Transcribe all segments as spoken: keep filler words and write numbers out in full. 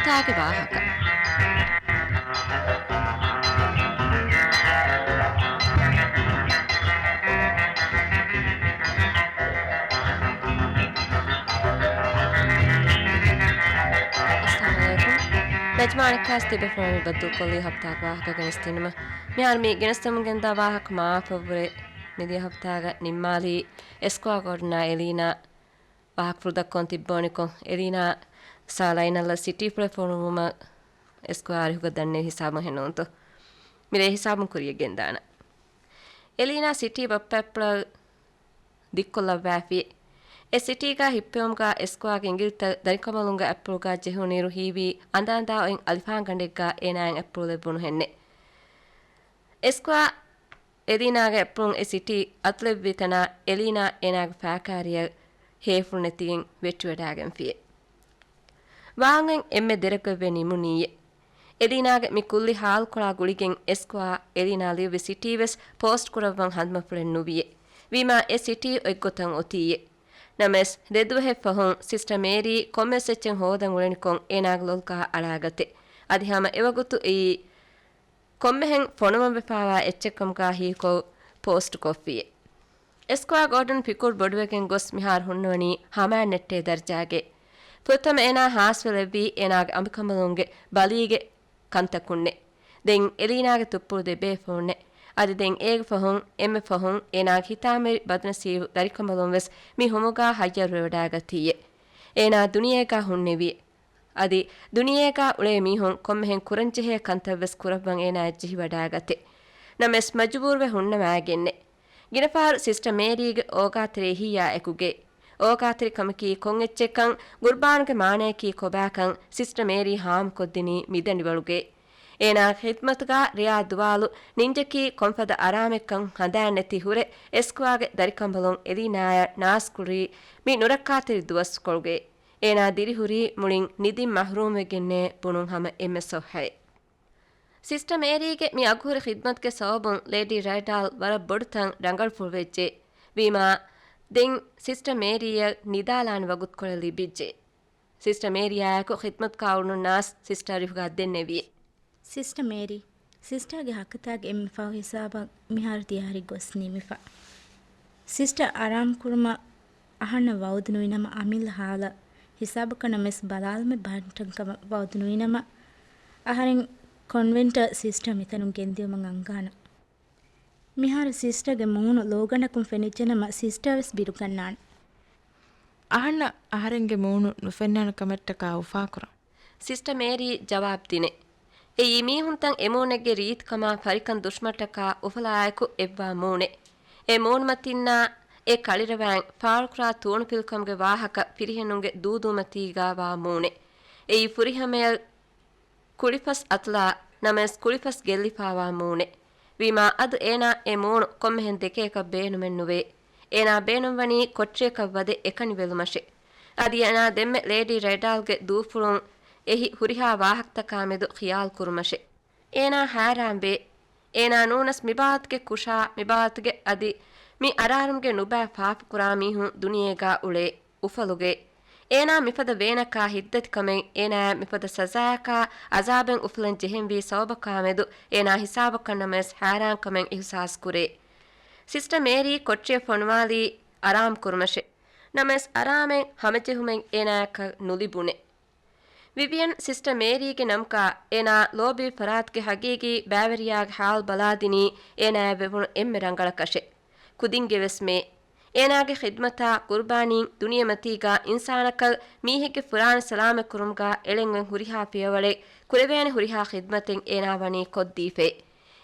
ތާގެ ވާހަކަ. އައްސަލާމު ޢަލައިކުމް. މެޒުބާނަކަސް ތިބޭފުޅުން ބައްދަލުކޮށްލީ ހަފްތާގެ ވާހަކަ ގެނެސްދިނުމަށް. މިހާރު މި ގެނެސްދެމުން ގެންދާ ވާހަކަ މާފަށްވުރެ މިދިޔަ ހަފްތާގަ ނިންމާލީ އެސްކޮއާ ގޯޑަނާ އެލީނާ ވާހަކަފުޅު ދައްކަވަން ތިއްބަވަނިކޮށް، އެލީނާ ސާ ލައިނަލް ސިޓީ ފުޅެއް ފޮނުވުމަށް އެސްކޮއާ އަރިހުގަ ދަންނެވި ހިސާބުން ހެންނޫންތޯ؟ މިރޭ ހިސާބުން ކުރިޔަށް ގެންދާނަން. އެލީނާ ސިޓީ ބައްޕައަށްޕުޅަށް ދިއްކޮށްލައްވާފި. އެ ސިޓީގަ ހިއްޕެވުމުގަ އެސްކޮއާގެ އިނގިލިތައް ދަރިކަނބަލުންގެ އަތްޕުޅުގަ ޖެހުނުއިރު ހީވީ އަނދައަނދާ އޮތް އަލިފާންގަނޑެއްގަ އޭނާއަށް އަތްޕުޅު ލެއްވުނުހެންނެއް. އެސްކޮއާ އެލީނާގެ އަތްޕުޅުން އެ ސިޓީ އަތުލެއްވި ތަނާ އެލީނާ އޭނާގެ ފާކާރިއަށް ހޭފުޅު ނެތިގެން ވެއްޓިވަޑާގެންފިއެ. ވާންއޮތް އެންމެ ދެރަކޮށްވެ ނިމުނީއެ. އެލީނާގެ މި ކުއްލި ހާލުކޮޅާ ގުޅިގެން އެސްކޮއާ އެލީނާ ލިޔުއްވި ސިޓީވެސް ޕޯސްޓް ކުރައްވަން ހަނދުމަފުޅެއް ނުވިއެ. ވީމާ އެ ސިޓީ އޮތްގޮތަށް އޮތީއެ. ނަމަވެސް، ރެދުވަހެއް ފަހުން ސިސްޓަ މޭރީ ކޮންމެސް އެއްޗެއް ހޯދަން އުޅެނިކޮށް އޭނާގެ ލޮލުގަ އަޅާގަތެ. އަދި ހަމަ އެވަގުތު އެއީ ކޮންމެހެން ފޮނުވަންވެފާވާ އެއްޗެއްކަމުގަ ހީކޮށް ޕޯސްޓް ކޮށްފިއެ. އެސްކޮއާ ގޯޑަން ފިކުރު ބޮޑުވެގެން ގޮސް މިހާރު ހުންނަވަނީ ހަމައަށް ނެއްޓޭ ދަރަޖާގެ. ފުރަތަމަ އޭނާ ހާސްވެލެއްވީ އޭނާގެ އަނބިކަނބަލުންގެ ބަލީގެ ކަންތަކުންނެ. ދެން އެލީނާގެ ތުއްޕުޅު ދެ ބޭފުޅުންނެ. އަދި ދެން އޭގެ ފަހުން، އެންމެ ފަހުން އޭނާގެ ހިތާމަވެރި ބަދުނަސީބު ދަރިކަނބަލުން ވެސް މި ހުމުގަ ހައްޔަރުވެވަޑާގަތީއެ. އޭނާ ދުނިޔޭގަ ހުންނެވިއެ. އަދި ދުނިޔޭގަ އުޅޭ މީހުން ކޮންމެހެން ކުރަންޖެހޭ ކަންތައްވެސް ކުރައްވަން އޭނާއަށް ޖެހިވަޑާގަތެ. ނަމަވެސް މަޖުބޫރުވެ ހުންނަވައިގެންނެ. ގިނަ ފަހަރު ސިސްޓަ މޭރީގެ އޯގާތެރި އެހީއާ އެކުގައި. އޯގާތެރިކަމަކީ ކޮން އެއްޗެއްކަން، ގުރުބާނުގެ މާނަޔަކީ ކޮބާކަން ސިސްޓަ މޭރީ ހާމަކޮށްދިނީ މިދަނޑިވަޅުގައި. އޭނާގެ ޚިދްމަތުގަ ރެޔާ ދުވާލު ނިންޖަކީ ކޮންފަދަ އަރާމެއްކަން ހަނދާން ނެތި ހުރެ އެސްކޮއާގެ ދަރިކަނބަލުން އެލީނާއަށް ނާސްކުރީ މި ނުރައްކާތެރި ދުވަސްކޮޅުގައި. އޭނާ ދިރިހުރީ މުޅިން ނިދިން މަހްރޫމްވެގެންނޭ ބުނުން ހަމަ އެންމެ ސޮއްހައެއް. ސިސްޓަ މޭރީގެ މި އަގުހުރި ޚިދްމަތުގެ ސަބަބުން ލޭޑީ ރައިޑާލް ވަރަށް ބޮޑު ތަން ރަނގަޅުފުޅުވެއްޖެ. ވީމާ، ދެން ސިސްޓަ މޭރީއަށް ނިދާލާނެ ވަގުތުކޮޅެއް ލިބިއްޖެ. ސިސްޓަ މޭރީއާއެކު ޚިދްމަތުގަ އުޅުނުންނާސް ސިސްޓަ ރިހުގަ ދެންނެވި. ސިސްޓަ މޭރީ، ސިސްޓާގެ ހަކަތާގެ އެންމެ ފަހު ހިސާބަށް މިހާރު ދިޔަހަރި ގޮސް ނިމިފަ. ސިސްޓަ އަރާމް ކުރުމަށް އަހަންނަށް ވައުދު ނުވިނަމަ އަމިއްލަ ހާލަށް ހިސާބަކަށް ނަމަވެސް ބަލާލުމެއް ބަހައްޓަން ކަމަށް ވައުދު ނުވިނަމަ، އަހަރެން ކޮންވެންޓަށް ސިސްޓަ މިތަނުން ގެންދިޔުމަށް އަންގާނަން. މިހާރު ސިސްޓަގެ މޫނު ލޯގަނޑަކުން ފެނިއްޖެނަމަ ސިސްޓަ ވެސް ބިރުގަންނާނެ. އަހަންނަށް އަހަރެންގެ މޫނު ނުފެންނާނެ ކަމަށްޓަކާ އުފާކުރަން. ސިސްޓަ މޭރީ ޖަވާބު ދިނެ. އެއީ މީހުންތައް އެމޫނެއްގެ ރީތިކަމާ ފަރިކަން ދުށުމަށްޓަކާ އުފަލާއެކު އެއްވާ މޫނެއް. އެ މޫނުމަތިންނާ އެ ކަޅިރަވާން ފާޅުކުރާ ތޫނުފިލްކަމުގެ ވާހަކަ ފިރިހެނުންގެ ދޫދޫމަތީގާވާ މޫނެއް. އެއީ ފުރިހަމަޔަށް ކުޅިފަސް އަތުލާ ނަމަވެސް ކުޅިފަސް ގެއްލިފާވާ މޫނެއް. ވީމާ އަދު އޭނާ އެ މޫނު ކޮންމެހެން ދެކޭކަށް ބޭނުމެއް ނުވޭ. އޭނާ ބޭނުންވަނީ ކޮޓަރިއަކަށް ވަދެ އެކަނިވެލުމަށެ. އަދި އޭނާ ދެންމެ ލޭޑީ ރައިޑާލްގެ ދޫފުޅުން އެހި ހުރިހާ ވާހަކަތަކާ މެދު ޚިޔާލު ކުރުމަށެ. އޭނާ ހައިރާންވޭ. އޭނާ ނޫނަސް މިބާވަތުގެ ކުށާ މިބާވަތުގެ އަދި މި އަރާރުމުގެ ނުބައި ފާފަކުރާ މީހުން ދުނިޔޭގާ އުޅޭ އުފަލުގައި. އޭނާ މިފަދަ ވޭނަކާ ހިތްދަތިކަމެއް، އޭނާއަށް މިފަދަ ސަޒާއަކާ އަޒާބެއް އުފުލަން ޖެހެންވީ ސަބަބަކާމެދު އޭނާ ހިސާބަކަށް ނަމަވެސް ހައިރާންކަމެއް އިހުސާސް ކުރޭ. ސިސްޓަ މޭރީ ކޮޓަރިއަށް ފޮނުވާލީ އަރާމް ކުރުމަށެ. ނަމަވެސް އަރާމެއް ހަމަޖެހުމެއް އޭނާއަކަށް ނުލިބުނެ. ވިވިއަން ސިސްޓަ މޭރީގެ ނަމަކާ އޭނާ ލޯބިވި ފަރާތުގެ ހަގީގީ ބައިވެރިޔާގެ ހާލު ބަލާދިނީ އޭނާއަށް ވެވުނު އެންމެ ރަނގަޅަކަށެ. ކުދިންގެވެސް މޭ. އޭނާގެ ޚިދްމަތާ ޤުރުބާނީން ދުނިޔެމަތީގާ އިންސާނަކަށް މީހެއްގެ ފުރާނަ ސަލާމަތްކުރުމުގާ އެޅެން އޮތް ހުރިހާ ފިޔަވަޅެއް ކުރެވޭނެ ހުރިހާ ޚިދްމަތެއް އޭނާ ވަނީ ކޮށްދީފައި.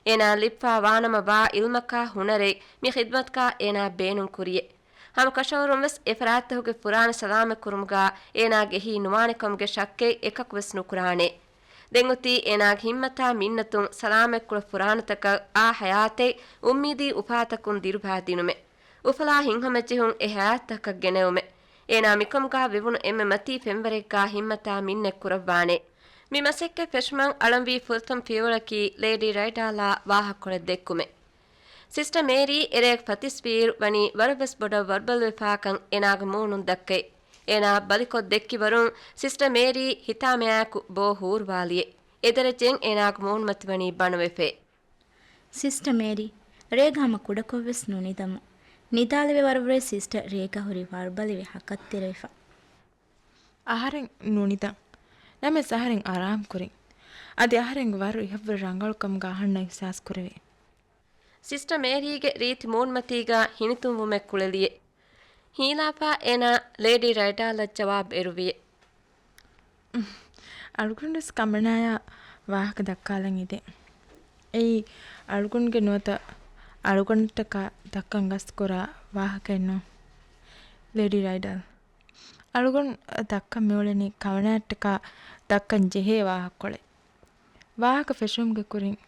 އޭނާ ލިބިފާ ވާނަމަ ވާ އިލްމަކާ ހުނަރެއް މި ޚިދްމަތުގާ އޭނާ ބޭނުން ކުރިއެ. ހަމަ ކަށަވަރުން ވެސް އެ ފަރާތްތަކުގެ ފުރާނަ ސަލާމަތްކުރުމުގާ އޭނާގެ އެހީ ނުވާނެކަމުގެ ޝައްކެއް އެކަކު ވެސް ނުކުރާނެ. ދެން އޮތީ އޭނާގެ ހިންމަތާ މިންނަތުން ސަލާމަތްކުޅަ ފުރާނަތަކަށް އާ ހަޔާތެއް އުއްމީދީ އުފާތަކުން ދިރުބާ ދިނުމެއް. އުފަލާ ހިތްހަމަޖެހުން އެ ހަޔާތްތަކަށް ގެނެވުމެއް. އޭނާ މިކަމުގާ ވެވުނު އެންމެ މަތީ ފެންވަރެއްގާ ހިންމަތާ މިންނަތް ކުރައްވާނެ. މި މަސައްކަތް ފެށުމަށް އަޅަންވީ ފުރަތަމަ ފިޔަވަޅަކީ ލޭޑީ ރައިޑާލާ ވާހަކަކޮޅެއް ދެއްކުމެއް. ސިސްޓަ މޭރީ އެރޭގަ ފަތިސްވީއިރު ވަނީ ވަރަށްވެސް ބޮޑަށް ވަރުބަލިވެފާކަން އޭނާގެ މޫނުން ދައްކައި. އޭނާ ބަލިކޮށް ދެއްކިވަރުން ސިސްޓަ މޭރީ ހިތާމައާއެކު ބޯ ހޫރުވާލިއެ. އެދެރަ ޖެން އޭނާގެ މޫނުމަތިވަނީ ބަނޑުވެފައެ. ސިސްޓަ މޭރީ، ރޭގަ ހަމަ ކުޑަކޮށްވެސް ނުނިދަމު. ނިދާލެވޭ ވަރަށްވުރެ ސިސްޓަ ރޭގަ ހުރީ ވަރުބަލިވެ ހަކައްތެރިވެފަ. އަހަރެން ނުނިދަން. ނަމަވެސް އަހަރެން އަރާމް ކުރިން. އަދި އަހަރެން ވަރު އިހަށްވުރެ ރަނގަޅުކަމުގަ އަހަންނަށް އިހްސާސް ކުރެވޭ. ސިސްޓަ މޭރީގެ ރީތި މޫނުމަތީގަ ހިނިތުންވުމެއް ކުޅެލިއެ. ހީލާފާ އޭނާ ލޭޑީ ރައިޑާލަށް ޖަވާބު އެރުވިއެ. އަޅުގަނޑުވެސް ކަމަނާޔާ ވާހަކަ ދައްކާލަން އިދޭ. އެއީ އަޅުގަނޑުގެ ނުވަތަ އަޅުގަނޑަށްޓަކާ ދައްކަން ގަސްތުކުރާ ވާހަކައެއް ނޫން. ލޭޑީ ރައިޑާލް. އަޅުގަނޑު ދައްކަން މިއުޅެނީ ކަމަނާއަށްޓަކާ ދައްކަން ޖެހޭ ވާހަކަކޮޅެއް. ވާހަކަ ފެށުމުގެ ކުރިން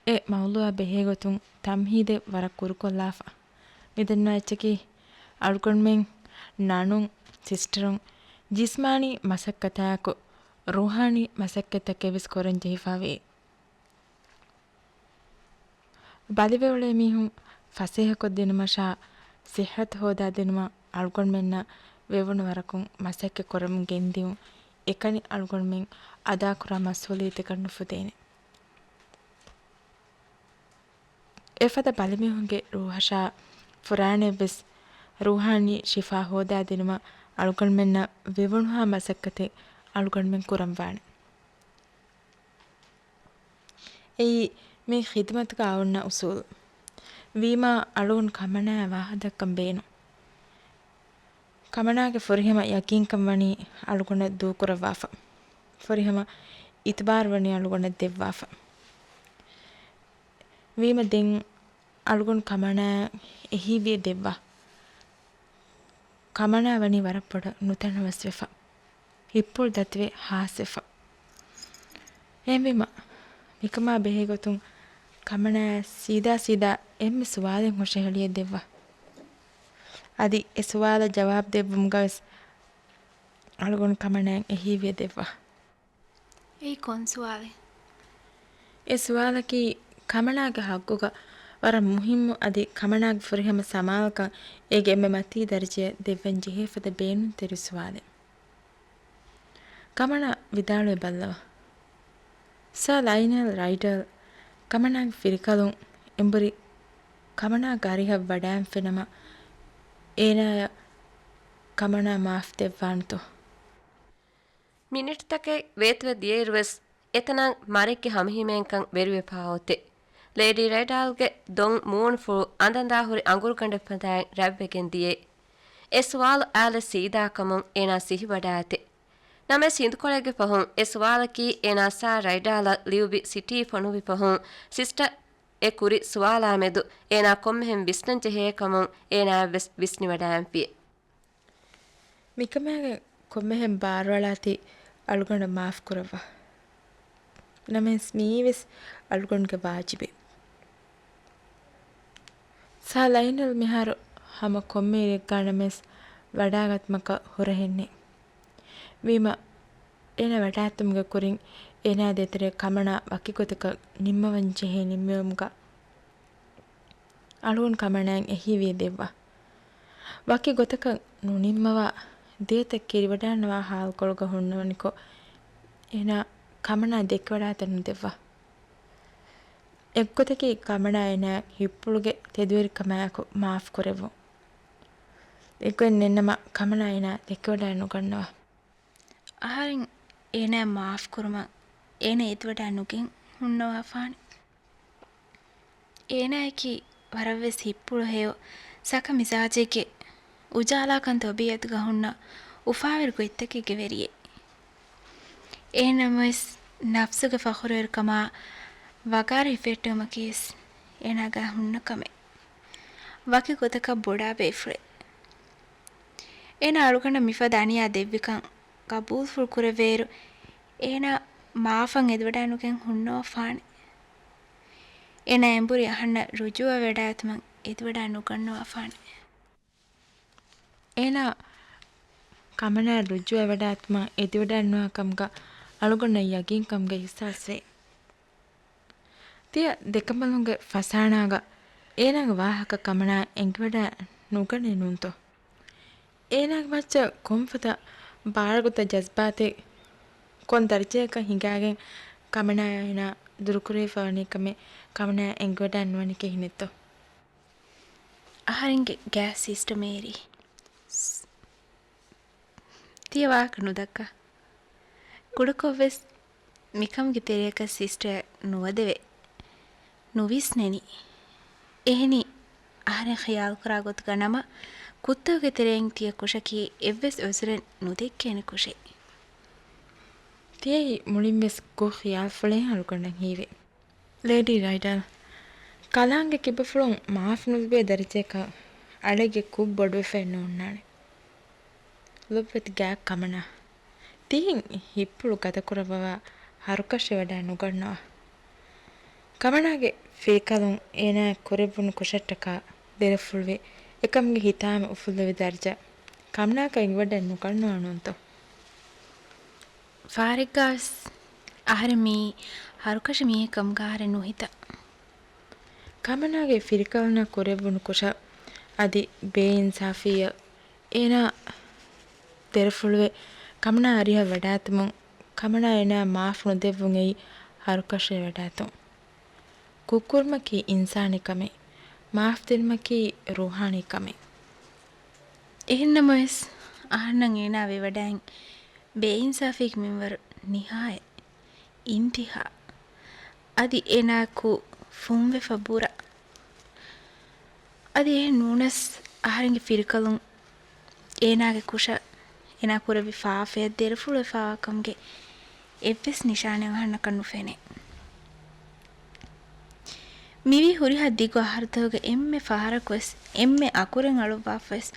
އެ މައުޟޫއާ ބެހޭގޮތުން ތަމްހީދެއް ވަރަށް ކުރުކޮށްލާފަ. މިދަންނަވާ އެއްޗަކީ، އަޅުގަނޑުމެން ނަނުން، ސިސްޓަރުން ޖިސްމާނީ މަސައްކަތާއެކު ރޫޙާނީ މަސައްކަތްތަކެއް ވެސް ކުރަން ޖެހިފަވޭ. ބަލިވެވުޅޭ މީހުން ފަސޭހަކޮށްދިނުމަށާ، ސިއްހަތު ހޯދާދިނުމަށް އަޅުގަނޑުމެންނަށް ވެވުނު ވަރަކުން މަސައްކަތް ކުރަމުން ގެންދިއުން އެކަނި އަޅުގަނޑުމެން އަދާކުރާ މަސްއޫލިއްޔަތަކަށް ނުފުދޭނެ. އެފަދަ ބަލިމީހުންގެ ރޫޙަށާ ފުރާނައަށްވެސް ރޫޙާނީ ޝިފާ ހޯދާދިނުމަށް އަޅުގަނޑުމެންނަށް ވެވުނުހާ މަސައްކަތެއް އަޅުގަނޑުމެން ކުރަންވާނެ. އެއީ މި ޚިދުމަތުގަ އޮންނަ އުސޫލު. ވީމާ އަޅުގަނޑު ކަމަނާއަށް ވާހަކަދައްކަން ބޭނުން. ކަމަނާގެ ފުރިހަމަ ޔަގީންކަން ވަނީ އަޅުގަނޑަށް ދޫކުރައްވާފަ. ފުރިހަމަ އިތުބާރު ވަނީ އަޅުގަނޑަށް ދެއްވާފަ. ވީމަ ދެން އަޅުގަނޑު ކަމަނާއަށް އެހީވިޔަ ދެއްވާ. ކަމަނާ ވަނީ ވަރަށް ބޮޑަށް ނުތަނަވަސްވެފަ. ހިތްޕުޅު ދަތިވެ ހާސްވެފަ. އެހެންވީމަ، މިކަމާ ބެހޭގޮތުން ކަމަނާއަށް ސީދާ ސީދާ އެންމެ ސުވާލެއް ހުށަހެޅިއެއް ދެއްވާ. އަދި އެ ސުވާލަށް ޖަވާބު ދެއްވުމުގަވެސް އަޅުގަނޑު ކަމަނާއަށް އެހީވިޔަ ދެއްވާ. އެއީ ކޮން ސުވާލެއް؟ އެ ސުވާލަކީ ކަމަނާގެ ހައްގުގަ ވަރަށް މުހިއްމު އަދި ކަމަނާގެ ފުރިހަމަ ސަމާލުކަން އޭގެ އެންމެ މަތީ ދަރަޖަޔަށް ދެއްވަން ޖެހޭ ފަދަ ބޭނުންތެރި ސުވާލެއް. ކަމަނާ ވިދާޅުވެ ބައްލަވާ. ސާ ލައިނަލް ރައިޑަލް ކަމަނާގެ ފިރިކަލުން އެނބުރި ކަމަނާގެ އަރިހަށް ވަޑާންފިނަމަ، އޭނާޔަށް ކަމަނާ މާފް ދެއްވާނެތޯ؟ މިނިޓްތަކެއް ވޭތުވެ ދިޔައިރުވެސް، އެތަނަށް މަރެއްގެ ހަމަހިމޭންކަން ވެރިވެފަ އޮތޭ. ލޭޑީ ރައިޑާލްގެ ދޮން މޫނުފުޅު އަނދަނދާ ހުރި އަނގުރުގަނޑެއް ފަދައިން ރަތްވެގެން ދިޔައޭ. އެ ސުވާލު އާލެ ސީދާކަމުން އޭނާ ސިހިވަޑާއެތެ. ނަމަވެސް ހިނދުކޮޅެއްގެ ފަހުން އެ ސުވާލަކީ އޭނާ ސާ ރައިޑާލަށް ލިޔުއްވި ސިޓީ ފޮނުއްވި ފަހުން ސިސްޓަ އެ ކުރި ސުވާލާމެދު އޭނާ ކޮންމެހެން ވިސްނަން ޖެހޭ ކަމުން އޭނާއަށްވެސް ވިސްނިވަޑާންފިއެ. މިކަމާގެ ކޮންމެހެން ބާރުއަޅާތީ އަޅުގަނޑަށް މާފް ކުރައްވާ. ނަމަވެސް މިއީވެސް އަޅުގަނޑުގެ ވާޖިބެއް. ސާ ލައިނަލް މިހާރު ހަމަ ކޮންމެ އިރެއްގާ ނަމަވެސް ވަޑާގަތުމަކަށް ހުރަހެއްނެތް. ވީމަ އޭނާ ވަޑާގަތުމުގެ ކުރިން އޭނާ ދޭތެރޭ ކަމަނާ ވަކި ގޮތަކަށް ނިންމަވަން ޖެހޭ ނިންމެވުމުގަ އަޅުގަނޑު ކަމަނާއަށް އެހީވިޔަ ދެއްވާ. ވަކި ގޮތަކަށް ނުނިންމަވާ، ދޭތައް ކިރިވަޑާންނަވާ ހާލުކޮޅުގަ ހުންނަވަނިކޮށް، އޭނާ ކަމަނާ ދެކިވަޑާތަން ނުދެއްވާ. އެއްގޮތަކީ ކަމަނާ އޭނާ ހިތްޕުޅުގެ ތެދުވެރިކަމާއެކު މާފް ކުރެއްވުން. އެއްގޮތް ނެތްނަމަ ކަމަނާ އޭނާ ދެކިވަޑާ ނުގަންނަވާ. އަހަރެން އޭނާ މާފް ކުރުމަށް އޭނާ އެދިވަޑާ ނުގެން ހުންނަވާފާނެ. އޭނާއަކީ ވަރަށްވެސް ހިތްޕުޅު ހެޔޮ ސަކަ މިޒާޖެއްގެ އުޖާލާކަން ތަބީއަތުގަ ހުންނަ އުފާވެރި ގޮތްތަކެއްގެ ވެރިއެއް. އޭނަމަވެސް ނަފްސުގެ ފަޚުރުވެރިކަމާ ވަގާރު ހިފެއްޓުވުމަކީވެސް އޭނާގަ ހުންނަ ކަމެއް. ވަކި ގޮތަކަށް ބޮޑާ ބޭފުޅެއް. އޭނާ އަޅުގަނޑަށް މިފަދަ އަނިޔާ ދެއްވިކަން ގަބޫލުފުޅު ކުރެއްވިއިރު، އޭނާ މާފަށް އެދިވަޑާނުގެން ހުންނަވާފާނެ. އޭނާ އެނބުރި އަހަންނަށް ރުޖޫޢަވެވަޑާގަތުމަށް އެދިވަޑާ ނުގަންނަވާފާނެ. އޭނާ ކަމަނާ ރުޖޫޢަވެވަޑާގަތުމަށް އެދިވަޑާނުވާ ކަމުގަ އަޅުގަނޑަށް ޔަގީންކަމުގެ އިޙްސާސްވޭ. ތިޔަ ދެކަނބަލުންގެ ފަސާނާގަ އޭނާގެ ވާހަކަ ކަމަނާ އެނގިވަޑާ ނުގަނޭ ނޫންތޯ؟ އޭނާގެ މައްޗަށް ކޮންފަދަ ބާރުގަދަ ޖަޒްބާތެއް ކޮން ދަރަޖައަކަށް ހިނގާގެން ކަމަނާއާ އޭނާ ދުރުކުރެވިފަ ވަނީ ކަމެއް ކަމަނާ އެނގިވަޑައެއް ނުވަނިކޭ ހިނެއްތޯ؟ އަހަރެންގެ ގާތް ސިސްޓަމް އޭރި. ތިޔަ ވާހަކަ ނުދައްކާ. ކުޑަކޮށްވެސް މިކަމުގެ ތެރެއަކަށް ސިސްޓަރ ނުވަދެވޭ. ނުވިސްނެނީ. އެހެނީ އަހަރެން ޚިޔާލުކުރާ ގޮތުގަ ނަމަ، ކުއްތަކުގެ ތެރެއިން ތިޔަ ކުށަކީ އެއްވެސް އުޒުރެއް ނުދެއްކޭނެ ކުށެއް. ތިޔައީ މުޅިންވެސް ގޮށް ޚިޔާލުފުޅޭ އަޅުގަނޑަށް ހީވޭ. ލޭޑީ ރައިޑަލް، ކަލާނގެ ކިބަފުޅުން މާފް ނުލިބޭ ދަރަޖައަކަށް އަޅެއްގެ ކުށް ބޮޑުވެފައެއް ނޯންނާނެ. ލޮބުވެތި ގާތް ކަމަނާ. ތިހެން ހިތްޕުޅު ގަދަކުރައްވަވާ ހަރުކަށިވަޑައެއް ނުގަންނަވާ. ކަމަނާގެ ފިރިކަލުން އޭނާއަށް ކުރެއްވުނު ކުށަށްޓަކާ ދެރަފުޅުވެ، އެކަމުގެ ހިތާމަ އުފުއްލެވި ދަރަޖަ ކަމަނާއަކަށް އެނގިވަޑައެއް ނުގަންނަވާ ނޫންތޯ؟ ފާރެއްގަވެސް އަހަރެން މިއީ ހަރުކަށި މީހެއް ކަމުގަ އަހަރެން ނުހިތާ. ކަމަނާގެ ފިރިކަލުންނަށް ކުރެއްވުނު ކުށަށް އަދި ބޭއިންސާފީއަށް އޭނާ ދެރަފުޅުވެ، ކަމަނާ އަރިހަށް ވަޑާތުމުން ކަމަނާ އޭނާއަށް މާފް ނުދެއްވުން އެއީ ހަރުކަށިވެ ވަޑާތުން. ކުށްކުރުމަކީ އިންސާނީ ކަމެއް، މާފްދިނުމަކީ ރޫޙާނީ ކަމެއް. އެހެންނަމަވެސް، އަހަންނަށް އޭނާ ވެވަޑައިން ބޭއިންސާފީގެ މިންވަރު ނިހާޔަތް، އިންތިހާ. އަދި އޭނާއަކު ފުންވެފަ ބުރަ. އަދި އެހެން ނޫނަސް، އަހަރެންގެ ފިރިކަލުން އޭނާގެ ކުށަށް އޭނާ ކުރެއްވި ފާފައަށް ދެރަފުޅުވެފައިވާ ކަމުގެ އެއްވެސް ނިޝާނެއް އަހަންނަކަށް ނުފެނޭ. މިވީ ހުރިހާ ދިގު އަހަރުތަކުގެ އެންމެ ފަހަރަކުވެސް، އެންމެ އަކުރެން އަޅުއްވާފަވެސް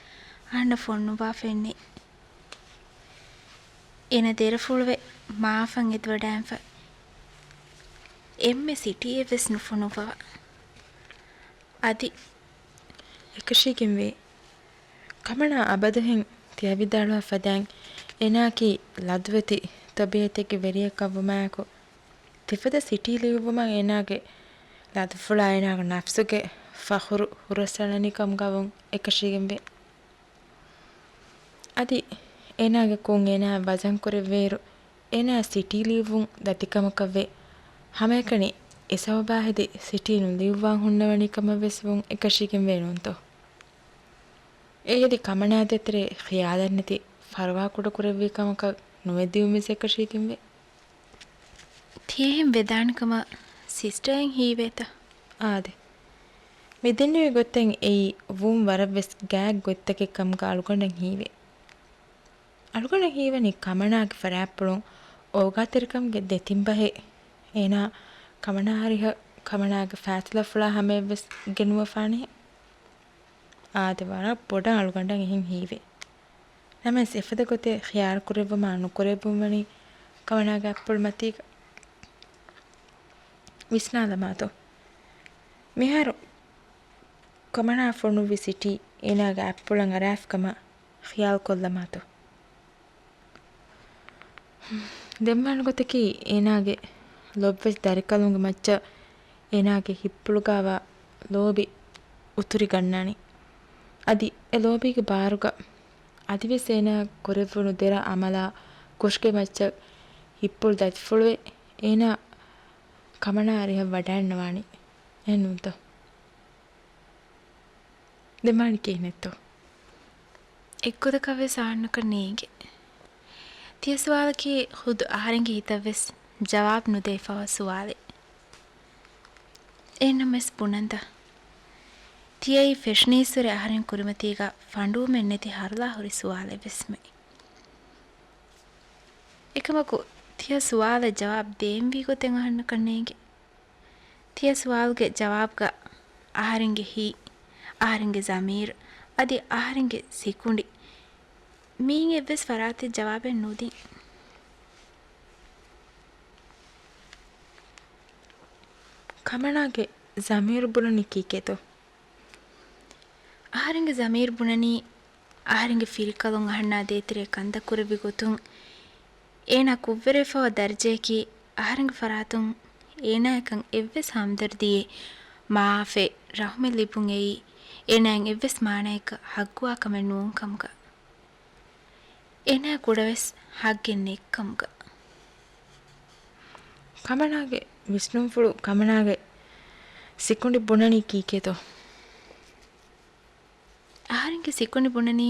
އަހަންނަށް ފޮނުއްވާފައެއް ނެތް. އޭނަ ދެރަފުޅުވެ މާފަށް އެދިވަޑައިންފަ އެންމެ ސިޓީއެއްވެސް ނުފޮނުއްވަވާ. އަދި އެކަށީގެންވޭ. ކަމަނާ އަބަދުހެން ތިޔަ ވިދާޅުވާ ފަދައިން، އޭނާއަކީ ލަދުވެތި ތަބީއަތެއްގެ ވެރިއަކަށްވުމާއެކު، ތިފަދަ ސިޓީ ލިޔުއްވުމަށް އޭނާގެ ލަދުފުޅާ އޭނާގެ ނަފްސުގެ ފަޚުރު ހުރަސްއަޅަނީ ކަމުގަ ވުން އެކަށީގެންވޭ. އަދި އޭނާގެ ކުށް އޭނާއަށް ވަޒަންކުރެއްވިއިރު، އޭނާއަށް ސިޓީ ލިޔުއްވުން ދަތިކަމަކަށްވެ، ހަމައެކަނި އެ ސަބަބާ ހެދި ސިޓީ ނުލިޔުއްވާން ހުންނަވަނީ ކަމަށްވެސް ވުން އެކަށީގެންވޭ ނޫންތޯ؟ އެއީ އަދި ކަމަނާ ދޭތެރޭ ޚިޔާލެއްނެތި ފަރުވާކުޑަކުރެއްވި ކަމަކަށް ނުވެދިޔުމެސް އެކަށީގެންވޭ. ތިޔަހެން ވެދާނެ ކަމަށް ސިސްޓަރއިން ހީވޭތަ؟ އާދެ. މި ދެންނެވި ގޮތެއް އެއީ ވުން ވަރަށްވެސް ގާތް ގޮތްތަކެއް ކަމުގަ އަޅުގަނޑަށް ހީވޭ. އަޅުގަނޑަށް ހީވަނީ ކަމަނާގެ ފަރާތްޕުޅުން އޯގާތެރިކަމުގެ ދެތިން ބަހެއް އޭނާ ކަމަނާ އަރިހަށް ކަމަނާގެ ފާސިލަފުޅާ ހަމަޔަށްވެސް ގެނުވަފާނެހެން. އާދެ، ވަރަށް ބޮޑަށް އަޅުގަނޑަށް އެހެން ހީވޭ. ނަމަވެސް އެފަދަ ގޮތެއް ޚިޔާރު ކުރެއްވުމާ ނުކުރެއްވުން ވަނީ ކަމަނާގެ އަތްޕުޅު މަތީގަ. ވިސްނާލަމާތޯ. މިހާރު ކަމަނާ ފޮނުއްވި ސިޓީ އޭނާގެ އަތްޕުޅަށް އަރާފި ކަމަށް ޚިޔާލު ކޮށްލަމާތޯ. ދެންވާނެ ގޮތަކީ އޭނާގެ ލޮބުވެތި ދަރިކަލުންގެ މައްޗަށް އޭނާގެ ހިތްޕުޅުގައިވާ ލޯބި އުތުރިގަންނާނީ. އަދި އެ ލޯބީގެ ބާރުގަ އަދިވެސް އޭނާ ކުރެއްވުނު ދެރަ އަމަލާ ކުށްގެ މައްޗަށް ހިތްޕުޅު ދަތިފުޅުވެ އޭނާ ކަމަނާ އަރިހަށް ވަޑައިންނަވާނީ. އެހެންނޫންތޯ؟ ދެން ވާނީ ކިހިނެއްތޯ؟ އެއްގޮތަކަށްވެސް އަހަންނަކަށް ނޭނގެ. ތިޔަ ސުވާލަކީ ޚުދު އަހަރެންގެ ހިތަށްވެސް ޖަވާބު ނުދެވިފައިވާ ސުވާލެއް. އެހެންނަމަވެސް ބުނަންތަ؟ ތިޔައީ ފެށުނީއްސުރެ އަހަރެން ކުރިމަތީގަ ފަނޑުވުމެއް ނެތި ހަރުލާ ހުރި ސުވާލެއްވެސްމެ. އެކަމަކު، ތިޔަ ސުވާލަށް ޖަވާބު ދޭންވީ ގޮތެއް އަހަންނަކަށް ނޭނގެ. ތިޔަ ސުވާލުގެ ޖަވާބުގަ އަހަރެންގެ ހިތް، އަހަރެންގެ ޒަމީރު، އަދި އަހަރެންގެ ސިކުނޑި މިއިން އެއްވެސް ފަރާތެއް ޖަވާބެއް ނުދިން. ކަމަނާގެ ޒަމީރު ބުނަނީ ކީކޭތޯ؟ އަހަރެންގެ ޒަމީރު ބުނަނީ، އަހަރެންގެ ފިރިކަލުން އަހަންނާ ދޭތެރޭ ކަންތައް ކުރެއްވި ގޮތުން، އޭނާ ކުށްވެރިވެފައިވާ ދަރަޖަޔަކީ، އަހަރެންގެ ފަރާތުން އޭނާއަކަށް އެއްވެސް ހަމްދަރްދީއެއް، މަޢާފެއް، ރަޙުމެއް ލިބުން އެއީ، އޭނާއަށް އެއްވެސް މާނައަކަށް ޙައްޤުވާ ކަމެއް ނޫން ކަމުގަ. އޭނާ ކުޑަވެސް ހައްގެއް ނެތްކަމުގަ. ކަމަނާގެ ވިސްނުންފުޅު ކަމަނާގެ ސިކުނޑި ބުނަނީ ކީކޭތޯ؟ އަހަރެންގެ ސިކުނޑި ބުނަނީ،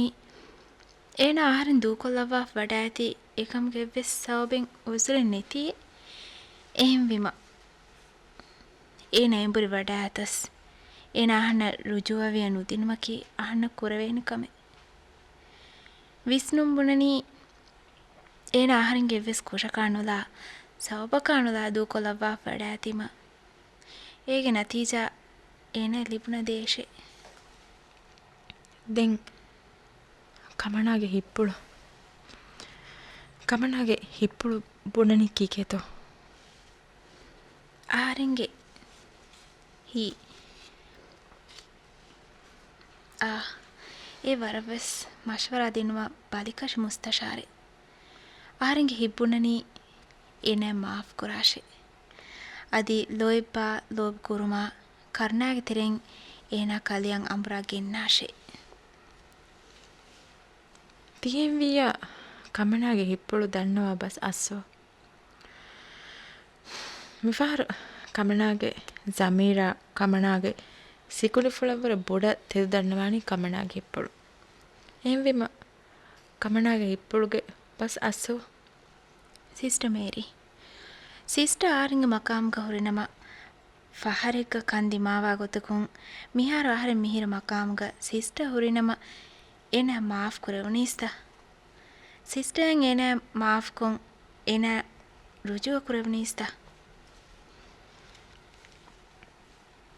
އޭނާ އަހަރެން ދޫކޮށްލައްވާފަ ވަޑައިގަތީ އެކަމުގެ އެއްވެސް ސަބަބެއް އުޒުރެއް ނެތިއޭ. އެހެންވީމަ، އޭނާ އެނބުރި ވަޑައިގަތަސް، އޭނާ އަހަންނަށް ރުޖޫއަވިޔަ ނުދިނުމަކީ އަހަންނަށް ކުރެވޭނެ ކަމެއް. ވިސްނުން ބުނަނީ، އޭނާ އަހަރެންގެ އެއްވެސް ކުށަކާ ނުލާ، ސަބަބަކާ ނުލާ ދޫކޮށްލައްވާފަ ވަޑައިގަތީމަ، އޭގެ ނަތީޖާ އޭނާއަށް ލިބުނަ ދޭށޭ. ދެން ކަމަނާގެ ހިތްޕުޅު، ކަމަނާގެ ހިތްޕުޅު ބުނަނީ ކީކޭތޯ؟ އަހަރެންގެ ހިތް. އާ، އެ ވަރަށްވެސް މަޝްވަރާ ދިނުމަށް ބަލިކަށި މުސްތަޝާރެއް. އަހަރެންގެ ހިތް ބުނަނީ އޭނާ މާފް ކުރާށޭ. އަދި ލޯތްބާ ލޯބި ކުރުމާ ކަރުނާގެ ތެރެއިން އޭނާ ކަލެއަށް އަނބުރާ ގެންނާށޭ. ތިހެންވިއްޔާ ކަމަނާގެ ހިތްޕުޅު ދަންނަވާ ބަސް އައްސޯ. މިފަހަރު ކަމަނާގެ ޒަމީރާ ކަމަނާގެ ސިކުނޑިފުޅަށްވުރެ ބޮޑަށް ތެދު ދަންނަވާނީ ކަމަނާގެ ހިތްޕުޅު. އެހެންވީމަ، ކަމަނާގެ ހިތްޕުޅުގެ ބަސް އައްސޯ. ސިސްޓަ މޭރީ. ސިސްޓަ އަހަރެންގެ މަޤާމުގަ ހުރިނަމަ، ފަހަރެއްގަ ކަން ދިމާވާ ގޮތަކުން، މިހާރު އަހަރެން މިހިރަ މަޤާމުގަ ސިސްޓަ ހުރިނަމަ، އޭނާ މާފް ކުރެވުނީސްތަ؟ ސިސްޓައިން އޭނާ މާފްކޮށް، އޭނާ ރުޖޫއަ ކުރެވުނީސްތަ؟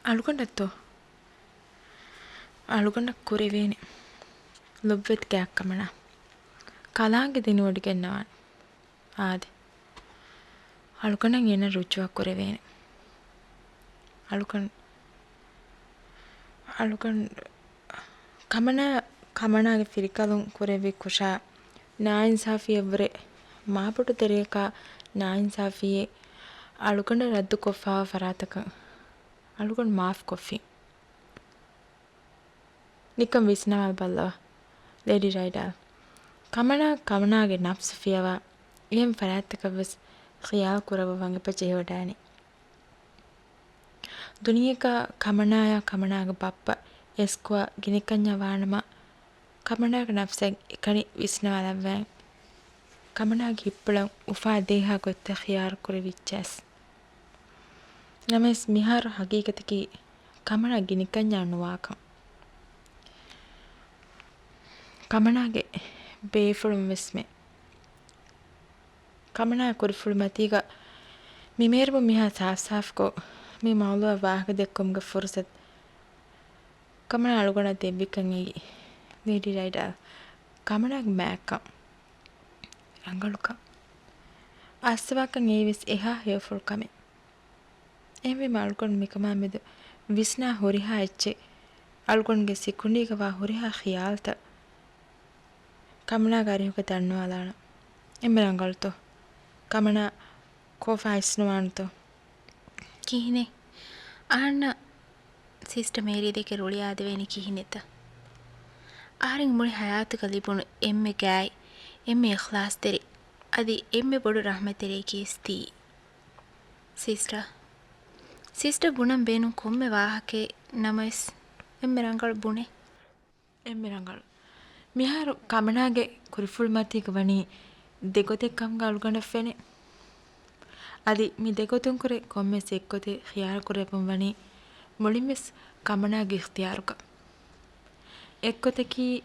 އަޅުގަނޑަށްތޯ؟ އަޅުގަނޑަށް ކުރެވޭނެ. ލޮބުވެތި ގާތް ކަމަނާ. ކަލާނގެ ދިނުވޮޑިގެންނަވާނެ. އާދެ. އަޅުގަނޑަށް އޭނަ ރުޖޫއަ ކުރެވޭނެ. އަޅުގަނޑު، އަޅުގަނޑު، ކަމަނާ، ކަމަނާގެ ފިރިކަލުން ކުރެއްވި ކުށާ ނާއިންސާފީއަށްވުރެ މާބޮޑު ތެރެއަކާ ނާއިންސާފީއެއް އަޅުގަނޑަށް ރައްދުކޮށްފާވާ ފަރާތަކަށް އަޅުގަނޑު މާފްކޮށްފި. ނިކަން ވިސްނަވާލަބަލަވާ، ލޭޑީ ރައިޑާލް. ކަމަނާ، ކަމަނާގެ ނަފްސު ފިޔަވާ އެހެން ފަރާތްތަކަށްވެސް ޚިޔާލު ކުރައްވަވަން އެބަ ޖެހިވަޑައިގަނޭ. ދުނިޔެއަކާ ކަމަނާޔާ ކަމަނާގެ ބައްޕަ އެސްކޮއާ ގިނަކަންޏާ ވާނަމަ، ކަމަނާގެ ނަފްސަށް އެކަނި ވިސްނަވާލައްވައި، ކަމަނާގެ ހިތްޕުޅަށް އުފާ ދޭހާ ގޮތްތައް ޚިޔާރު ކުރެވިއްޖެސް. ނަމަވެސް މިހާރު ހަގީގަތަކީ ކަމަނާ ގިނަކަންޏާ ނުވާކަން. ކަމަނާގެ ބޭފުޅުން ވެސްމެ. ކަމަނާ ކުރިފުޅުމަތީގަ މި މޭރުމުން މިހާ ސާފްސާފްކޮށް، މި މައުޟޫއަށް ވާހަކަ ދެއްކުމުގެ ފުރުސަތު ކަމަނާ އަޅުގަނޑަށް ދެއްވިކަން އެއީ، ލޭޑީ ރައިޑާލް، ކަމަނާގެ މާތްކަން، ރަނގަޅުކަން، އައްސަވާކަން އެއީވެސް އެހާ ހެޔޮފުޅު ކަމެއް. އެހެންވީމަ އަޅުގަނޑު މިކަމާމެދު ވިސްނާ ހުރިހާ އެއްޗެއް، އަޅުގަނޑުގެ ސިކުނޑީގަ ވާ ހުރިހާ ޚިޔާލުތައް ކަމަނާގެ އަރިހުގަ ދަންނަވާލާނަން. އެންމެ ރަނގަޅުތޯ؟ ކަމަނާ ކޯފާ އިސްނުވާނެތޯ؟ ކިހިނެއް؟ އަހަންނަށް ސިސްޓަ މޭރީ ދެކެ ރުޅިއާދެވޭނީ ކިހިނެއްތަ؟ އަހަރެން މުޅި ހަޔާތުގަ ލިބުނު އެންމެ ގާތް، އެންމެ އިޚްލާޞްތެރި، އަދި އެންމެ ބޮޑު ރަޙްމަތްތެރިއަކީ ތީ. ސިސްޓަ. ސިސްޓަ ބުނަން ބޭނުން ކޮންމެ ވާހަކައެއް ނަމަވެސް، އެންމެ ރަނގަޅު ބުނޭ. އެންމެ ރަނގަޅު. މިހާރު ކަމަނާގެ ކުރިފުޅުމަތީގަ ވަނީ ދެގޮތެއް ކަމުގަ އަޅުގަނޑަށް ފެނޭ. އަދި މި ދެގޮތުން ކުރެ ކޮންމެސް އެއްގޮތެއް ޚިޔާރު ކުރެއްވުން ވަނީ މުޅިންވެސް ކަމަނާގެ އިޚްތިޔާރުގަ. އެއްގޮތަކީ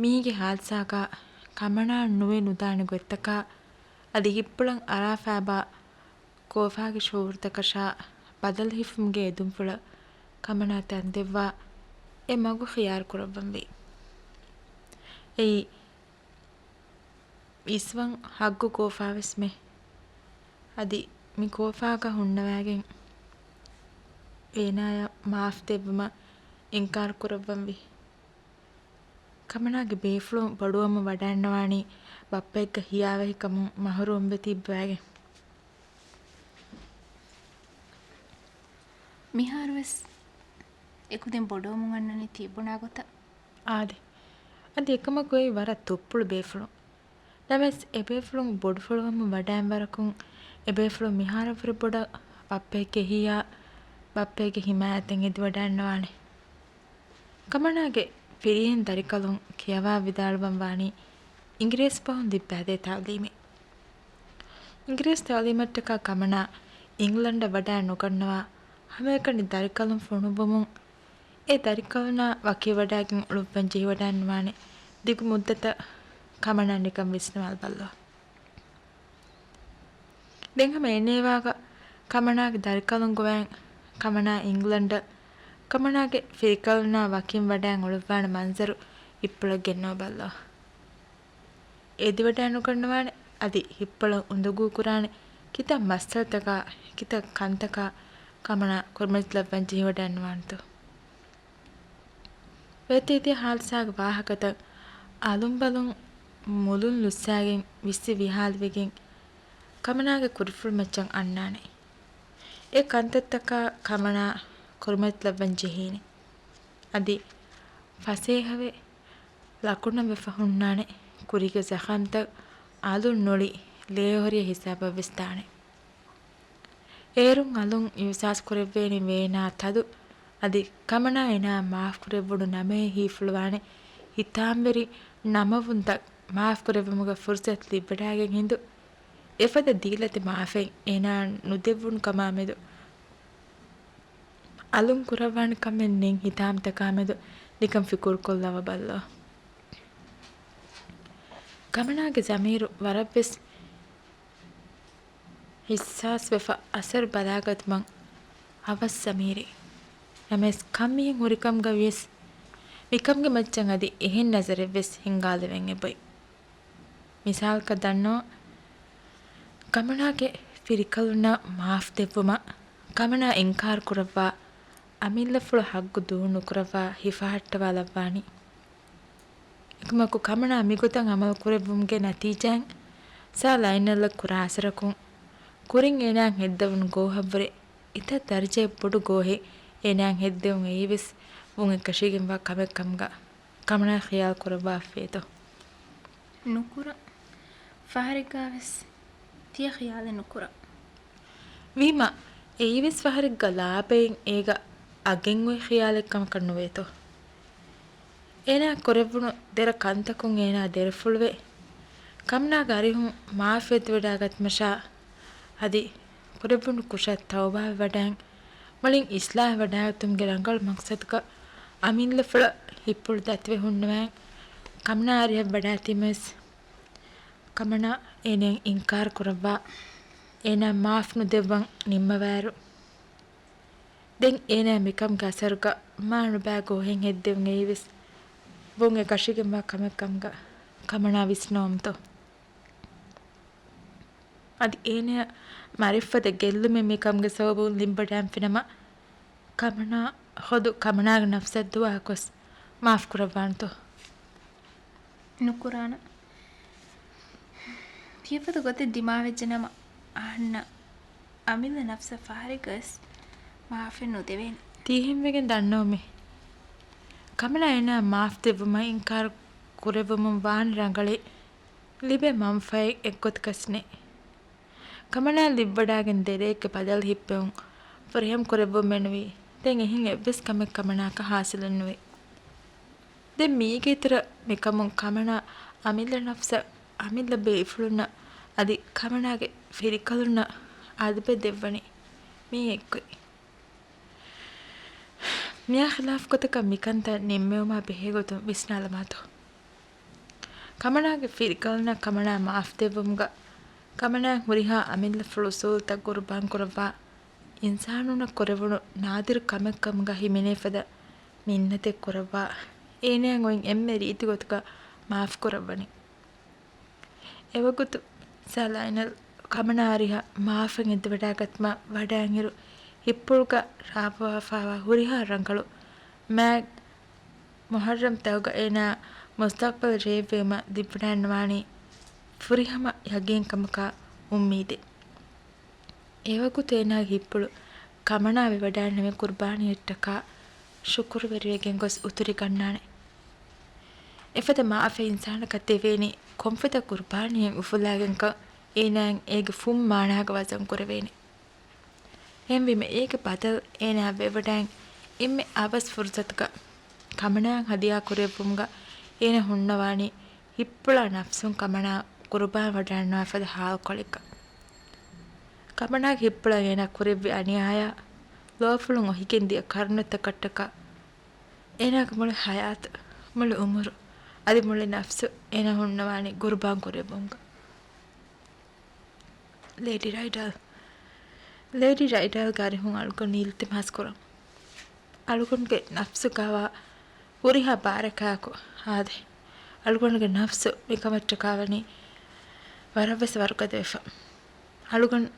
މީގެ ހާދިސާގަ ކަމަނާ ނުވެ ނުދާނެ ގޮތްތަކާ އަދި ހިތްޕުޅަށް އަރާފައިބާ ކޯފާގެ ޝުޢޫރުތަކަށާ ބަދަލު ހިފުމުގެ އެދުންފުޅަށް ކަމަނާ ތަންދެއްވާ އެ މަގު ޚިޔާރު ކުރައްވަންވީ. އެއީ އިސްވަން ހައްގު ކޯފާވެސްމެ. އަދި މި ކޯފާގަ ހުންނަވައިގެން އޭނާޔަށް މާފް ދެއްވުމަށް އިންކާރު ކުރައްވަންވީ. ކަމަނާގެ ބޭފުޅުން ބޮޑުވަމުން ވަޑައިންނަވާނީ ބައްޕައެއްގެ ހިޔާވަހިކަމުން މަޙުރޫމްވެ ތިއްބަވައިގެން. މިހާރުވެސް އެކުދިން ބޮޑުވަމުން އަންނަނީ ތިއްބުނާ ގޮތަށް. އާދެ. އަދި އެކަމަކު އެއީ ވަރަށް ތުއްޕުޅު ބޭފުޅުން. ނަމަވެސް އެބޭފުޅުން ބޮޑުފުޅުވަމުން ވަޑައިން ވަރަކުން އެބޭފުޅުން މިހާރަށްވުރެ ބޮޑަށް ބައްޕައެއްގެ ހިޔާ ބައްޕައެއްގެ ހިމާޔަތަށް އެދިވަޑައިންނަވާނެ. ކަމަނާގެ ފިރިހެން ދަރިކަލުން ކިޔަވާ ވިދާޅުވަން ވާނީ އިނގިރޭސި ބަހުން ލިއްބައިދޭ ތައުލީމެއް. އިނގިރޭސި ތައުލީމަށްޓަކާ ކަމަނާ އިނގްލަންޑަށް ވަޑައި ނުގަންނަވާ ހަމައެކަނި ދަރިކަލުން ފޮނުއްވުމުން އެ ދަރިކަލުންނާ ވަކިވަޑައިގެން އުޅުއްވަން ޖެހިވަޑައިންނަވާނެ ދިގު މުއްދަތަށް ކަމަނާ ނިކަން ވިސްނަވާލަބައްލަވާ. ދެން ހަމަ އެނޭވާގަ ކަމަނާގެ ދަރިކަލުން ގޮވައިން ކަމަނާ އިންގްލަންޑަށް ކަމަނާގެ ފިރިކަލުންނާ ވަކިން ވަޑައިން އުޅުއްވާނެ މަންޒަރު ހިއްޕުޅަށް ގެންނަވާ ބައްލަވާ. އެދިވަޑައިނުގަންނަވާނެ އަދި ހިއްޕުޅަށް އުނދަގޫ ކުރާނެ ކިތައް މައްސަލަތަކާ، ކިތައް ކަންތަކާ ކަމަނާ ކުރިމަތިލައްވަން ޖެހިވަޑައިންނަވާނެތޯ. ވެއްދެވިދިޔަ ހާދިސާގެ ވާހަކަތައް އަލުންބަލުން މުލުން ލުއްސާގެން ވިއްސި ވިހާލިވެގެން ކަމަނާގެ ކުރިފުޅުމައްޗަށް އަންނާނެ. އެ ކަންތައްތަކާ ކަމަނާ ކުރިމަތިލައްވަން ޖެހީނެ. އަދި ފަސޭހަވެ ލަކުނަށް ވެފަ ހުންނާނެ. ކުރީގެ ޒަޚަމްތައް އަލުން ނޮޅި ލޭހޮރިއެއް ހިސާބަށް ވެސް ދާނެ. އޭރުން އަލުން އިހުސާސް ކުރެއްވޭނީ ވޭނާ ތަދު، އަދި ކަމަނާ އޭނާއަށް މާފް ކުރެއްވުނު ނަމައެއް ހީފުޅުވާނެ ހިތާމަވެރި ނަމަވުންތައް މާފް ކުރެއްވުމުގެ ފުރުސަތު ލިބިވަޑައިގެން ހިނދު، އެފަދަ ދީލަތި މާފެއް އޭނާއަށް ނުދެއްވުނު ކަމާމެދު އަލުން ކުރައްވާނެ ކަމެއް ނެތް ހިތާމަތަކާ މެދު ނިކަން ފިކުރުކޮށްލަވާ ބައްލަވާ. ކަމަނާގެ ޒަމީރު ވަރަށްވެސް ހިއްސާސްވެފަ އަސަރު ބަލާގަތުމަށް އަވަސް ޒަމީރެއް. ނަމަވެސް ކަން މިހެން ހުރިކަމުގަ ވިޔަސް މިކަމުގެ މައްޗަށް އަދި އެހެން ނަޒަރެއްވެސް ހިންގާލެވެން އެބައޮތް. މިސާލަކަށް ދަންނަވަން، ކަމަނާގެ ފިރިކަލުންނަށް މާފް ދެއްވުމަށް ކަމަނާ އިންކާރު ކުރައްވާ، އަމިއްލަފުޅަށް ހައްގު ދޫ ނުކުރައްވާ ހިފަހައްޓަވާލައްވާނީ. އެކަމަކު ކަމަނާ މިގޮތަށް އަމަލު ކުރެއްވުމުގެ ނަތީޖާއިން ސާ ލައިނަލްއަށް ކުރާ އަސަރަކުން ކުރިން އޭނާއަށް ހެއްދެވުނު ގޯހަށްވުރެ އެތައް ދަރަޖައެއް ބޮޑު ގޯހެއް އޭނާއަށް ހެއްދެވުން އެއީވެސް ވުން އެކަށީގެންވާ ކަމެއް ކަމުގަ ކަމަނާ ޚިޔާލު ކުރައްވާފައޭތޯ؟ ނުކުރަން. ފަހަރެއްގަވެސް ތިޔަ ޚިޔާލެއް ނުކުރަން. ވީމާ، އެއީވެސް ފަހަރެއްގަ ލާބައިން އޭގަ އަގެއް އޮތް ޚިޔާލެއް ކަމަކަށް ނުވޭތޯ؟ އޭނާ ކުރެއްވުނު ދެރަ ކަންތަކުން އޭނާ ދެރަފުޅުވެ، ކަމަނާގެ އަރިހުން މާފް އެދިވަޑައިގަތުމަށާ އަދި ކުރެއްވުނު ކުށަށް ތައުބާވެވަޑައިން، މުޅިން އިސްލާހް ވަޑައިގަތުމުގެ ރަނގަޅު މަޤްޞަދުގަ އަމިއްލަފުޅަށް ހިއްޕުޅު ދަތިވެ ހުންނަވައިން، ކަމަނާ އަރިހަށް ވަޑައިތީމަވެސް، ކަމަނާ އޭނައަށް އިންކާރު ކުރައްވާ، އޭނާ މާފް ނުދެއްވަން ނިންމަވާއިރު، ދެން އޭނާ މިކަމުގެ އަސަރުގަ މާ ނުބައި ގޯހެއް ހެއްދެވުން އެއީވެސް ވުން އެކަށީގެންވާ ކަމެއް ކަމުގަ ކަމަނާ ވިސްނަވަމުތޯ؟ އަދި އޭނަޔަށް މަރިފަދަ ގެއްލުމެއް މިކަމުގެ ސަބަބުން ލިބިވަޑައިގެންފިނަމަ، ކަމަނާ ޚުދު ކަމަނާގެ ނަފްސަށް ދުވާކޮސް މާފް ކުރައްވާނެތޯ؟ ނުކުރާނަ. ތިޔަފަދަ ގޮތެއް ދިމާވެއްޖެނަމަ، އަހަންނަށް އަމިއްލަ ނަފްސަށް ފަހަރެއްގަވެސް މާފެއް ނުދެވޭނެ. ތީހެންވެގެން ދަންނަވަމޭ. ކަމަނާ އޭނާ މާފް ދެއްވުމަށް އިންކާރު ކުރެއްވުމުން ވާން ރަނގަޅޭ. ލިބޭ މަންފާއެއް އެއްގޮތަކަސް ނެތް. ކަމަނާ ލިބިވަޑައިގެން ދެރައެއްގެ ބަދަލު ހިއްޕެވުން ފުރިހަމަ ކުރެއްވުމެއް ނުވި. ދެން އެހެން އެއްވެސް ކަމެއް ކަމަނާއަކަށް ހާސިލެއް ނުވި. ދެން މީގެ އިތުރަށް މިކަމުން ކަމަނާ އަމިއްލަ ނަފްސަށް އަމިއްލަ ބޭފުޅުންނަށް އަދި ކަމަނާގެ ފިރިކަލުންނަށް އަދަބެއް ދެއްވަނީ މީ އެއްގޮތް. މިއާ ޚިލާފް ގޮތަކަށް މިކަންތައް ނިންމެވުމާ ބެހޭ ގޮތުން ވިސްނާލަމާތޯ. ކަމަނާގެ ފިރިކަލުންނަށް ކަމަނާ މާފް ދެއްވުމުގަ، ކަމަނާއަށް ހުރިހާ އަމިއްލަފުޅު އުސޫލުތައް ގުރުބާން ކުރައްވާ، އިންސާނުންނަށް ކުރެވުނު ނާދިރު ކަމެއް ކަމުގަ ހިމެނޭ ފަދަ މިންނަތެއް ކުރައްވާ، އޭނައަށް އޮތް އެންމެ ރީތި ގޮތުގަ މާފް ކުރައްވަނީ. އެވަގުތު ސާ ލައިނަލް ކަމަނާ އަރިހަށް މާފެއް އެދިވަޑައިގަތުމަށް ވަޑައިންއިރު، ހިއްޕުޅުގަ ރާވާފާވާ ހުރިހާ ރަނގަޅު މާތް މުހައްރަމް ތަކުގަ އޭނާ މުސްތަޤްބަލް ރޭވިވީމަ ލިބިވަޑައިންނަވާނީ ފުރިހަމަ ޔަގީންކަމަކާ އުއްމީދެއް. އެވަގުތު އޭނާގެ ހިއްޕުޅު ކަމަނާ ވެވަޑައިންނެވި ޤުރުބާނީއަށްޓަކާ ޝުކުރުވެރިވެގެން ގޮސް އުތުރިގަންނާނެ. އެފަދަ މާފަ އިންސާނަކަށް ދެވޭނީ ކޮންފަދަ ޤުރުބާނީއެއް އުފުލާގެންކަން އޭނާއަށް އޭގެ ފުން މާނާގަ ވަޒަން ކުރެވޭނެ. އެހެންވީމަ އޭގެ ބަދަލު އޭނާ ވެވަޑައިން އެންމެ އަވަސް ފުރުސަތުގަ ކަމަނާއަށް ހަދިޔާ ކުރެއްވުމުގަ އޭނާ ހުންނަވާނީ ހިތްޕުޅާ ނަފްސުން ކަމަނާ ޤުރުބާން ވަޑައިންނަވާ ފަދަ ހާލުކޮޅެއްގަ. ކަމަނާގެ ހިތްޕުޅަށް އޭނާ ކުރެއްވި އަނިޔާޔާ ލޯފުޅުން އޮހިގެން ދިޔަ ކަރުނަތަކަށްޓަކާ އޭނާގެ މުޅި ހަޔާތު، މުޅި އުމުރު، އަދި މުޅި ނަފްސު އޭނާ ހުންނަވާނީ ޤުރުބާން ކުރެއްވުމުގަ. ލޭޑީ ރައިޑަލް، ލޭޑީ ރައިޑަލްގެ އަރިހުން އަޅުގަނޑު އިލްތިމާސް ކުރަން. އަޅުގަނޑުގެ ނަފްސުގަވާ ހުރިހާ ބާރަކާއެކު އާދެ، އަޅުގަނޑުގެ ނަފްސު މިކަމަށްޓަކާވަނީ ވަރަށްވެސް ވަރުގަދަވެފަ. އަޅުގަނޑު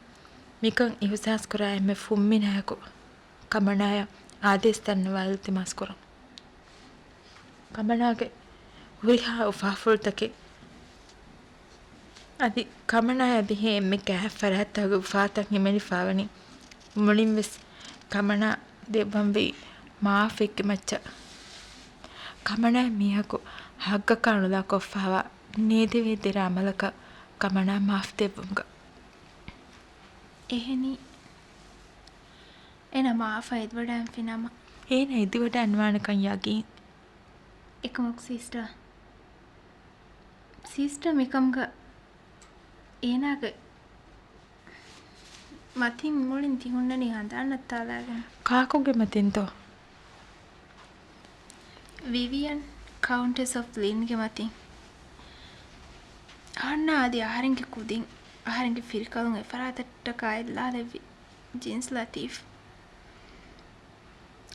މިކަން އިހުސާސްކުރާ އެންމެ ފުންމިނާއެކު ކަމަނާޔަށް އާދޭސް ދަންނަވާ އިލްތިމާސް ކުރަން. ކަމަނާގެ ހުރިހާ އުފާފުޅުތަކެއް އަދި ކަމަނާޔާ ބެހޭ އެންމެ ގާތް ފަރާތްތަކުގެ އުފާތައް ހިމެނިފާވަނީ މުޅިންވެސް ކަމަނާ ދެއްވަންވީ މާފެއްގެ މައްޗަށް. ކަމަނާ މީހަކު ހައްގަކާ ނުލާ ކޮށްފާވާ ނޭދެވޭ ދެރަ އަމަލަކަށް ކަމަނާ މާފް ދެއްވުމުގަ. އެހެނީ، އޭނަ މާފަށް އެދިވަޑައިންފި ނަމަ. އޭނަ އެދިވަޑައިންވާނެކަން ޔަގީން. އެކަމަކު ސިސްޓަ، ސިސްޓަ މިކަމުގަ އޭނާގެ މަތިން މުޅިން ތި ހުންނަނީ ހަނދާން ނައްތާލާގެން. ކާކުގެ މަތިންތޯ؟ ވިވިއަން، ކައުންޓެސް އޮފް ލިންގެ މަތިން. އަހަންނާ އަދި އަހަރެންގެ ކުދިން އަހަރެންގެ ފިރިކަލުން އެފަރާތަށްޓަކާ އެއްލާލެއްވި ޖިންސް ލަތީފް.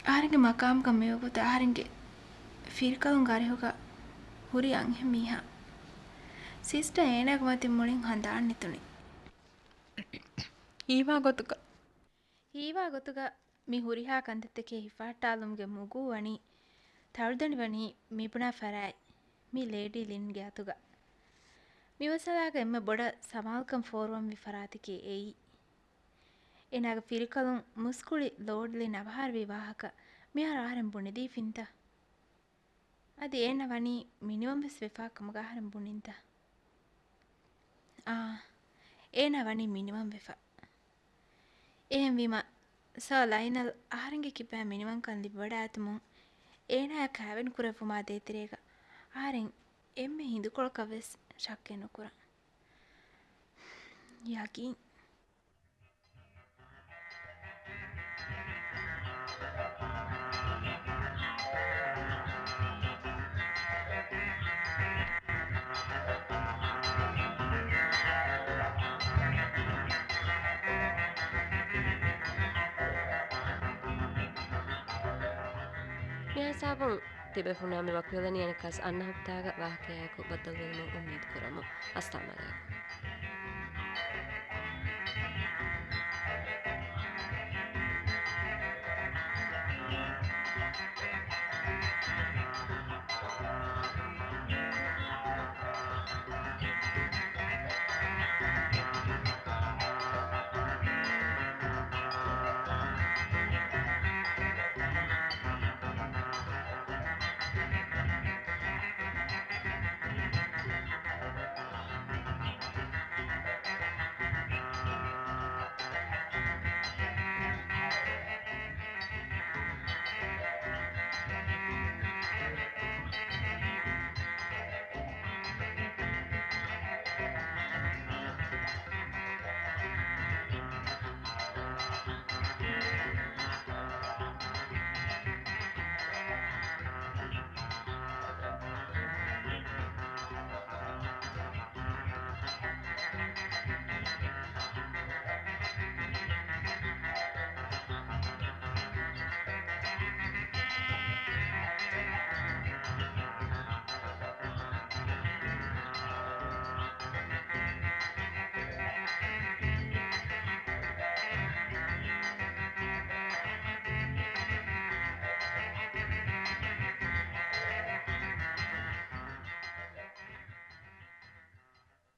އަހަރެންގެ މަޤާމުގަ މިވަގުތު އަހަރެންގެ ފިރިކަލުންގެ އަރިހުގަ ހުރި އަންހެން މީހާ. ސިސްޓަ އޭނާގެ މަތިން މުޅިން ހަނދާން ނެތުނީ. ހީވާ ގޮތުގަ، ހީވާ ގޮތުގަ މި ހުރިހާ ކަންތައްތަކެއް ހިފަހައްޓާލުމުގެ މުގޫ ވަނީ ތަޅުދަނޑިވަނީ މިބުނާ ފަރާތް މި ލޭޑީ ލިންގެ އަތުގަ. މި މައްސަލާގަ އެންމެ ބޮޑަށް ސަމާލުކަން ފޯރުވަންވި ފަރާތަކީ އެއީ. އޭނާގެ ފިރިކަލުން މުސްކުޅި ލޯޑް ލިން އަވަހާރަވި ވާހަކަ މިހާރު އަހަރެން ބުނެދީފިންތަ؟ އަދި އޭނަ ވަނީ މިނިވަން ވެސް ވެފާ ކަމުގަ އަހަރެން ބުނިންތަ؟ އާ، އޭނަ ވަނީ މިނިވަން ވެފަ. އެހެންވީމަ، ސާ ލައިނަލް އަހަރެންގެ ކިބައިން މިނިވަންކަން ލިބިވަޑައިގަތުމުން އޭނާއަށް ކާވެނި ކުރެއްވުމާ ދޭތެރޭގަ އަހަރެން އެންމެ ހިނދުކޮޅަކަށް ވެސް ޝައްކެއް ނުކުރަން. ޔަގީން. މިހިސާބުން ތިބޭފުޅުންނާ މި ވަކިވެލަނީ އަނެއްކާސް އަންނަ ހަފްތާގަ ވާހަކަޔާއެކު ބައްދަލުވެލުމުން އުއްމީދު ކުރަމު. އައްސަލާމް އަލައިކުމް.